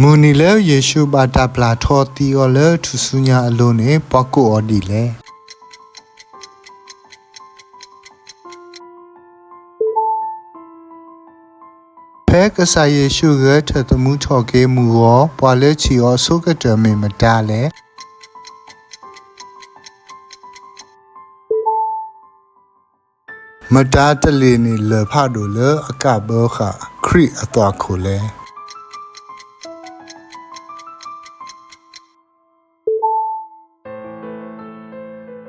မုၢ်နံၤလၢယ့ၣ်ရှူးဘၣ်တၢ်ပျၢ်ထီသံအီၤလၢထူၣ်စုညါအလိၤန့ၣ် ပှၤကိးအီၤဒ်လဲၣ်. ဖဲကစၢ်ယ့ၣ်ရှူးဂဲၤထၢၣ်သမူထီၣ်က့ၤမုၢ်ဂီၤ ပှၤလၢထံၣ်အီၤအဆိကတၢၢ်မ့ၢ်မတၤလဲၣ်. မတၤတလ့ၢ်န့ၣ်လၢၢ်ဖးဒိၣ်လၢအကးဘၢဃာ်ခရံာ်အသွၣ်ခိၣ်လဲၣ်.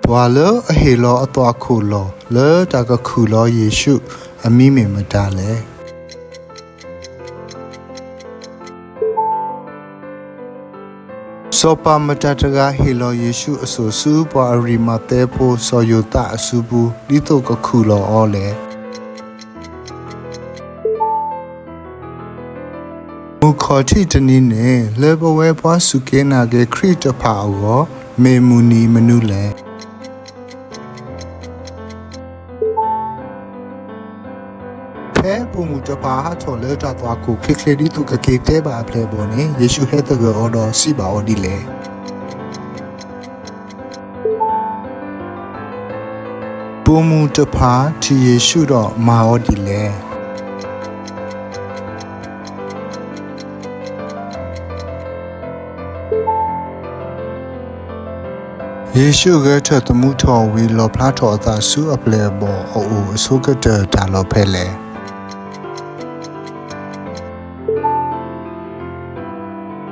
ပှၤလၢအဟ့ၣ်လီၤအသွၣ်ခိၣ်လီၢ်လၢတၢ်ကခုၣ်လီၤယ့ၣ်ရှူးအမံၤမ့ၢ်မတၤလဲၣ်. စီၤပၤမတၤတဂၤဟ့ၣ်လီၤယ့ၣ်ရှူးအစိၣ်ဆူပှၤအရံးမၤသဲဖိစီၤယိၤသးအစုပူၤ ဒ်သိးကခုၣ်လီၤအီၤလဲၣ်. မုၢ်ခီၣ်ထံးတနံၤန့ၣ် လၢပဝဲပှၤစူၢ်က့ၤနာ်က့ၤခရံာ်တဖၣ်အဂီၢ် မ့ၢ်မုၢ်နံၤမနုၤလဲၣ်. ဖဲပိာ်မုၣ်တဖၣ်ဟးထီၣ်လၢတၢ်သွၣ်ခိၣ်ချ့ချ့ဒ်သိးကက့ၤတဲဘၣ်အပျဲၢ်အဘီၣ်န့ၣ် ယ့ၣ်ရှူးဟဲသဂၢၢ်အီၤဒီးစံးဘၣ်အီၤဒ်လဲၣ်. ပိာ်မုၣ်တဖၣ်ထံၣ်ယ့ၣ်ရှူးဒီးမၤအီၤဒ်လဲၣ်. ယ့ၣ်ရှူးဂဲၤထၢၣ်သမူထီၣ်ဝံၤ လီၣ်ဖျါထီၣ်အသးဆူအပျဲၢ်အဘီၣ်အအိၣ်အဆိကတၢၢ်တၢ်လီၢ်ဖဲလဲၣ်.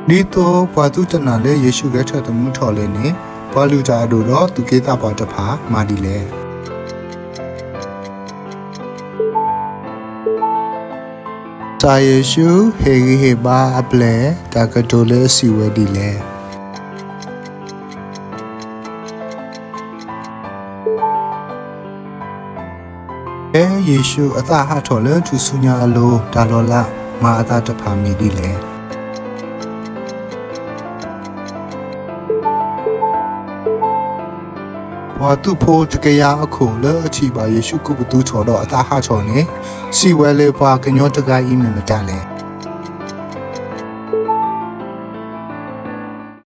ဒ်သိးပှၤသုတနာ်လၢယ့ၣ်ရှူးဂဲၤထၢၣ်သမူထီၣ်လဲၣ်န့ၣ် ပှၤလုၢ်တၢ်အဒိၣ်ဒီးသူၣ်က့သးပှၢ်တဖၣ်မၤဒ်လဲၣ်. ကစၢ်ယ့ၣ်ရှူးဟ့ၣ်ဂံၢ်ဟ့ၣ်ဘါအပျဲၢ် တၢ်ကတိၤလၢအစံးဝဲဒ်လဲၣ်. ဖဲယ့ၣ်ရှူးအသးဟးထီၣ်လၢထူၣ်စုညါအလိၤ တၢ်လီၤလးမၤအသးတဖၣ်မ့ၢ်ဒ်လဲၣ်. ပှၤသုးဖိတကယၤအခိၣ်လၢအထံၣ်ဘၣ်ယ့ၣ်ရှူးကိးပသူထီၣ်ဒီးအသးဟးထီၣ်န့ၣ် စံးဝဲလၢပှၤကညီတဂၤအံၤမ့ၢ်မတၤလဲၣ်.